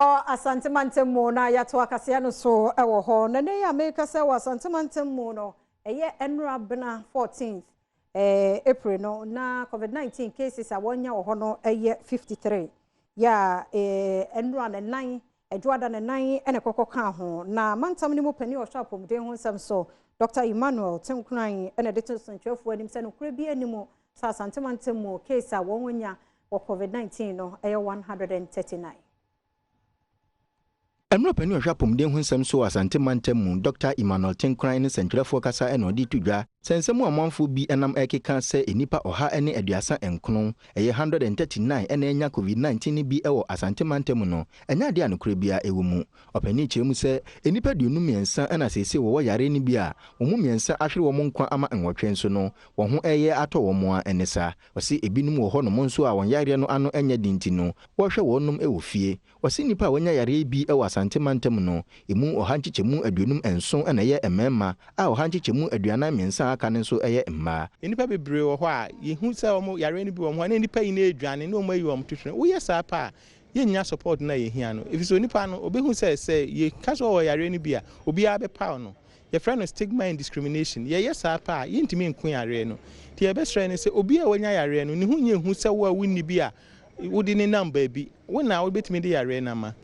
Asante mantam mu na yɛato akaseɛ no so wɔ hɔ. Na nnɛ yi a meka sɛ wɔ Asante mantam mu no, ɛyɛ nnora bena 14th April no na COVID-19 cases a wɔnya wɔ hɔ no ɛyɛ 53. Ya nnora ne nan, adwoada ne nan ɛna kɔkɔ ka ho. Na mantam no mu panin ɔhwɛ apɔmuden ho nsɛm so, Dr. Emmanuel Tenkorang, ɛna de to nsɛntwerɛfoɔ anim sɛ nokorɛ bi anim sɛ Asante mantam mu case a wɔn wɔ COVID-19 no ɛyɛ 139. Mmerɛ panin ɔhwɛ apɔmuden ho nsɛm so wɔ Asante mantam mu, Dr. Emmanuel Tenkorang, ne nsɛntwerɛfoɔ kasa ɛna ɔde to dwa sɛ nsɛm a ɔmanfoɔ bi nam ɛkeka sɛ nnipa 139, ɛyɛ 139, ɛna ɛnya COVID-19 no bi wɔ Asante mantam mu no, ɛnyɛ adeɛ a nokorɛ biara ɛwɔ mu. Ɔpanin kyerɛ mu sɛ nnipa 23 ɛna seesei wɔwɔ yare no bi a wɔn mu 3 ahwere wɔn nkwa ama 8 nso no wɔn ho ɛyɛ atɔ wɔn a ɛne saa. Ɔse ebinom wɔ hɔnom nso a wɔn yareɛ no ano ɛnyɛ den nti no wɔhwɛ wɔnom wɔ fie. Wɔsi nnipa a wɔanya yareɛ bi wɔ Asante mantam no, emu 157 na ɛyɛ mmarima, a 143 a aka no nso yɛ mmaa. Nnipa bebree wɔ hɔ a yɛhu sɛ wɔn yareɛ no bi wɔ wɔn ho a, na nnipa yi na ɛredwane na wɔn ayi wɔn to twene. Woyɛ saa pa a, yɛnnya support no a yɛhia no. Ɛfiri sɛ onipa no, obɛhu sɛ yɛka sɛ ɔwɔ yareɛ no bi a, obiara bɛpaw no. Yɛfrɛ no stigma and discrimination. Yɛyɛ saa pa a, yɛntumi nko yareɛ no. Nti yɛbɛsrɛ no sɛ obi a wanya yareɛ no, ne ho nyɛ hu sɛ wo a wonni bi a wode ne nam baabi, wo na wobɛtumi de yareɛ no ama.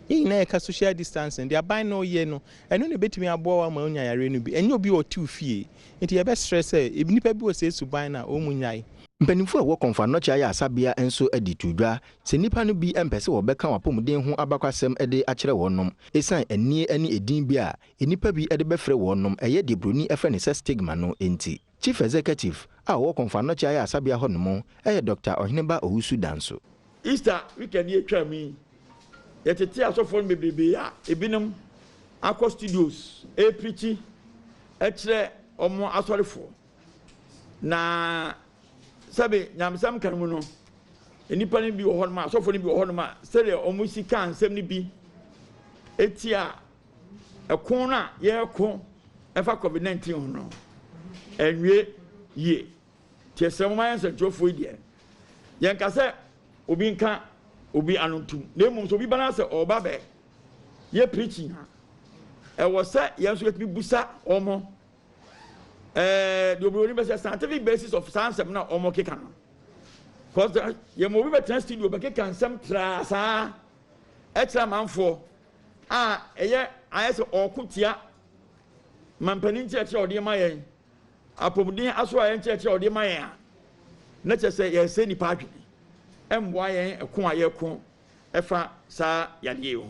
Yɛn nyinaa yɛka social distancing, deɛ aban no yɛ no, ɛno na ɛbɛtumi aboa wo ama wonya yareɛ no bi. Ɛnyɛ obi a ɔte wo fie. Nti yɛbɛsrɛ sɛ nnipa bi wɔ sɛ suban no a wɔn mu nyae. Mpanimfoɔ a ɛwɔ Kɔmfo Anɔkye ayɛ asabea nso de to dwa sɛ nnipa no bi mpɛ sɛ wɔbɛka wɔn apɔmuden ho abakwasɛm de akyerɛ wɔnom, ɛsiane anie ne edin bi a nnipa bi de bɛfrɛ wɔnom, ɛyɛ deɛ buroni ɛfrɛ no sɛ stigma no nti. Chief Executive a ɔwɔ Kɔmfo Anɔkye ayɛ asabea hɔ nom ɛyɛ Dr. Ɔheneba Owusu Danso. Easter weekend yi atwa mu yi, yɛtete asɔfoɔ no bebrebe a ebinom akɔ studios ɛrepreach ɛkyerɛ wɔn asɔrefoɔ. Na sɛbe nyamesɛm ka no mu no, nnipa no bi wɔ hɔnom a, asɔfoɔ no bi wɔ hɔnom a, sɛdeɛ wɔn si ka nsɛm no bi etia ɛko no a yɛreko ɛfa COVID-19 ho no, ɛnwie yie. Tie sɛ mo ma yɛn nsɛntwerɛfoɔ yi deɛ, yɛnka sɛ obi nka obi ano ntum, na mmom sɛ obi ba na sɛ ɔreba bɛ yɛ preaching a, ɛwɔ sɛ yɛn nso yɛtumi busa wɔn deɛ obi oni bɛ sɛ scientific basis of saa nsɛm na wɔn keka no, cause yɛn mo obi bɛtena studio bɛkeka nsɛm traa saa ɛkyerɛ amanfoɔ a ɛyɛ ayɛ sɛ ɔko tia mampanin nkyerɛkyerɛ ɔde ma yɛn, apɔmuden aso a yɛn nkyerɛkyerɛ ɔde ma yɛn a, na kyerɛ sɛ yɛsɛ nipa adwene ɛmboa yɛn ɛko a yɛko ɛfa saa yadeɛ yi ho.